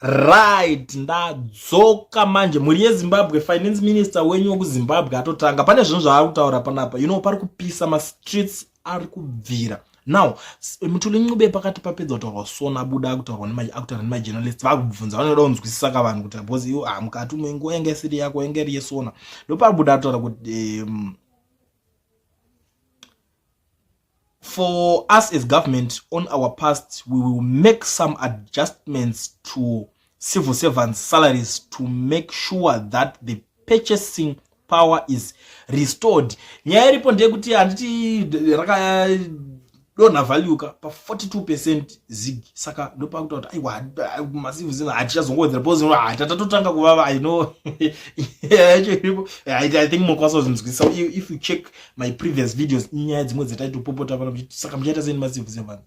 Right, ndadzoka manje. Mhuri yeZimbabwe, finance minister wenyu wekuZimbabwe atotanga. Pane zvinhu zvaari kutaura panapa. Pari kupisa, mastreets ari kubvira. Now, Mthuli Ncube pakati papedza kutaurwa sona, abuda akutaurwa akutaura nemajournalist, vakubvunza, vanoda kunzwisisa ka vanhu kuti because iwo, ah, mukati umu nguva yanga isiri yako, yanga iri yesona. Ndopabuda ataura kuti for us as government, on our past, we will make some adjustments to civil servants' salaries to make sure that the purchasing power is restored. Nyaya iripo ndeyekuti handiti rakadonha value ka pa42% ZiG? Saka ndopakuta kuti aiwa, macivil servant hatichazongowedzera because hatatotanga kuvava. I know yacho iripo. I think munokwanisa kuzvinzwisisa if you check my previous videos, inyaya dzimwe dzataitopopota pana. Saka muchaita sei nemacivil servants?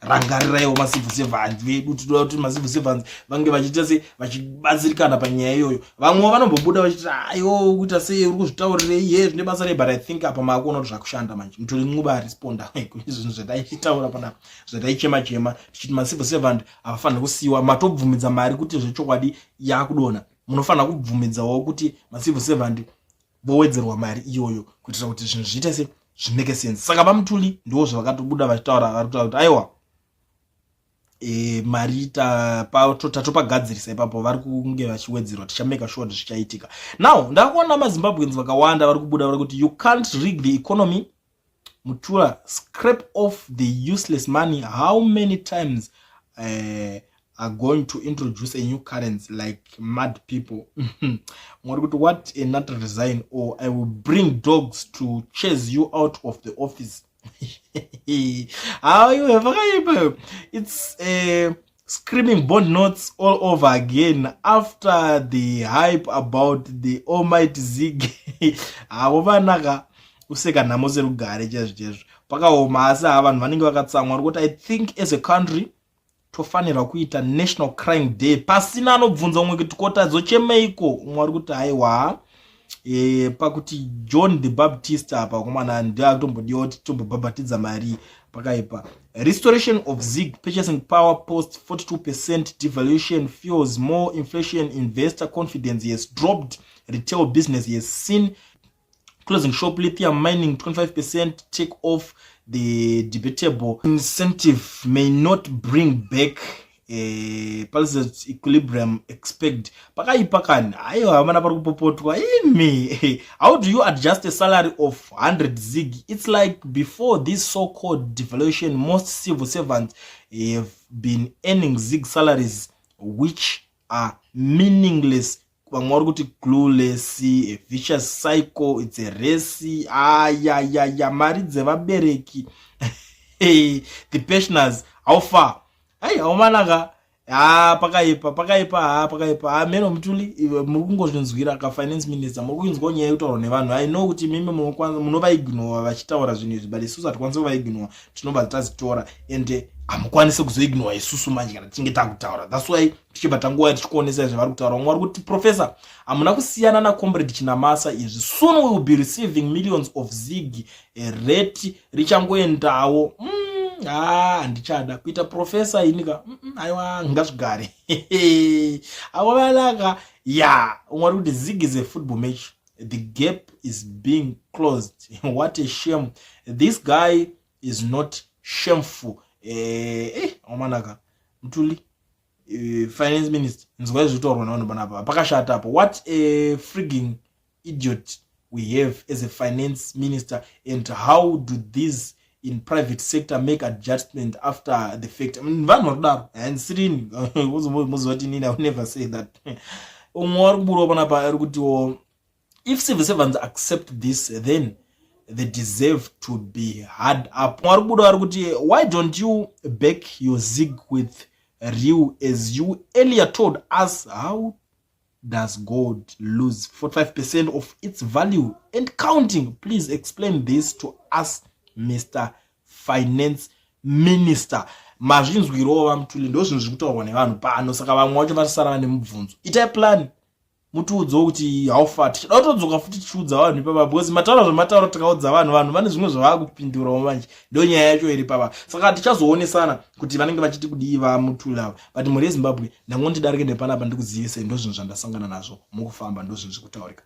Rangariraiwo macivil servants vedu. Tinoda kuti macivil servants vange vachiita sei, vachibatsirikana panyaya iyoyo. Vamwe vanombobuda vachiti, "Aiwo, kuita sei, uri kuzvitaurirei ye, zvine basa rei?" But I think apa maakuona kuti zvakushanda manje. Mthuli Ncube aresponda zvinhu zvataichitaura panapa, zvataichema chema tichiti macivil servant havafaniri kusiyiwa. Matobvumidza mari kuti zvechokwadi yakudonha, munofanira kubvumidzawo kuti macivil servant vowedzerwa mari iyoyo kuitira kuti zvinhu zviite se zvimake sense. Saka vaMthuli ndo zvavakatobuda vachitaura, vari kutaura kuti aiwa, mari tatopagadzirisa ipapo, vari kunge vachiwedzerwa, tichamake sure kuti zvichaitika. Now ndakuona maZimbabweans vakawanda vari kubuda vari kuti, "You can't rig the economy, Mthuli. Scrape off the useless money. How many times are going to introduce a new currency like mad people?" Mwari kuti, "What a not resign or I will bring dogs to chase you out of the office." Haiwe, vakaipa. It's screaming bond notes all over again after the hype about the almighty ZiG. Havo vanaka useka nhamo serugare chaizvo chaizvo. Pakaoma, asi ha, vanhu vanenge vakatsamwa. Ri kuti, "I think as a country tofanirwa kuita national crying day pasina anobvunza umwe kuti kota dzochemeiko." Umwe ari kuti, "Haiwa, pakuti John the Baptist apa komana ndeatombodiwa kuti tombobhabhatidza mari." Pakaipa. Restoration of ZiG purchasing power post 42% devaluation fuels more inflation. Investor confidence has dropped. Retail business has seen closing shop. Lithium mining 25% take off. The debatable incentive may not bring back policy equilibrium expect. Pakaipa kani. Aiwa, mana pari kupopotwa imi. How do you adjust a salary of 100 ZiG? It's like before this so called devaluation, most civil servants have been earning ZiG salaries which are meaningless. Vamwe vari kuti, "Clueless, a vicious cycle, it's a race." Ayayaya, mari dzevabereki, the pensioners, how far? Ai, haumanaka. Ha, pakaipa, pakaipa. Ha, pakaipa. Ha, meno Mthuli, muri kungozvinzwira ka, finance minister, muri kuinzwawo nyaya yekutaurwa nevanhu. I know kuti mimi munovaignora vachitaura zvinhu izvi, but isusu hatikwanisi kuvaignora, tinobva tazitora and hamukwanisi kuzoignora isusu manje kana tichinge takutaura. That's why tichibva tanguva tichikuonesai zvavari kutaura. Vamwe vari kuti, "Professor, hamuna kusiyana nacomrade Chinamasa izvi. Soon we will be receiving millions of ZiG, rate richangoendawo." Ha, handichada kuita professor inika. Aiwa, ngazvigare avo vanaka ya. Umwe ari kuti, "ZiG is a football match. The gap is being closed. What a shame. This guy is not shameful." Amanaka Mthuli, finance minister, nzwai zvitaurwa navanhu panapa, pakashata apo. "What a frigging idiot we have as a finance minister, and how do these in private sector make adjustment after the fact?" Vanhu vari kudaro, handisirini, muziva kuti inini I will never say that. Umwe wari kubudawo panapa ari kutiwo, "If civil servants accept this, then they deserve to be hard up." Mwari kubuda vari kuti, "Why don't you back your ZiG with real as you earlier told us? How does gold lose 45% of its value and counting? Please explain this to us, Mr Finance Minister." Mazvinzwirawo, vaMthuli, ndo zvinhu zviri kutaurwa nevanhu pano. Saka vamwe vacho vasara vane mubvunzo. Itai plan. Mutiudzewo kuti how far. Tichida kutodzoka futi tichiudza vanhu ipapa, because mataura zvamataura, tikaudza vanhu, vanhu vane zvimwe zvavakupindurawo manje. Ndo nyaya yacho iri papa. Saka tichazoonesana kuti vanenge vachiti kudii vaMuthuli ava. But mhuri yeZimbabwe, ndangoti darike nepanapa ndikuzivise, ndo zvinhu zvandasangana nazvo mukufamba, ndo zvinhu zvikutaurika.